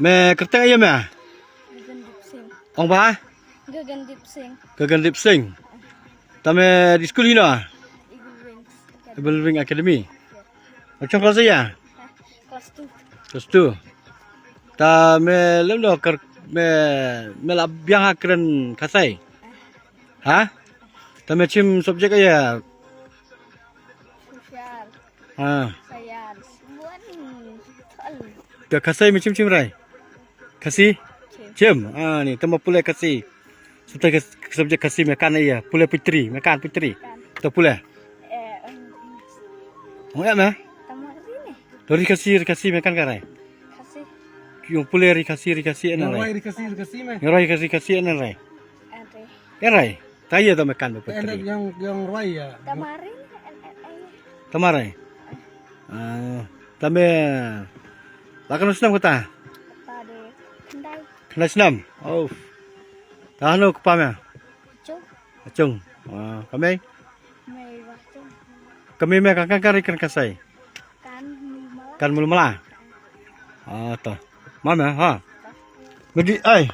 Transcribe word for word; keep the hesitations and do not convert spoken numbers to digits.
Me kyrteng aïu me? Gagandip Singh. Ong ba? Gagandip Singh. Gagandip Singh. Tang me dei skul hino? Eagle Wings. Eagle Wing Academy. Ong chong klas aïu? Class two. Klas two. Tang me lem do kar me me la biang ha kren Khasi. Ha? Tang me chim subject aïu? Social. Ha. Science. Buan. Tol. Te Khasi me chim chim rai? Khasi? Chim. Ah, ni tang me pule Khasi. Subject Khasi me kan aïu? Pule poetry, me kan poetry. Te pule. Eh, Ong ya me? Tamari ni. Ri Khasi, ri Khasi me kan ka rai. Khasi. Ong pule ri Khasi, ri Khasi en rai. Ri Khasi, ri Khasi me. Ri Khasi, ri Khasi en rai. Ade. En rai. Tang aïu tang me kan ba Enda poetry. Yang yang roi ya. Tamari ni. En en en. Tamari. Ah, tang me la katno snem kata? Tade. Khyndai. Khyndai snem. Oh. Tang hano kpa me? Chung. Achung. Ah, ka mei? Mei wa chung. Ka mei me kan kan ka ri kan Khasi. Kan mala. Kan mala mala. Ah, to. Ma me ha. Me dei ai.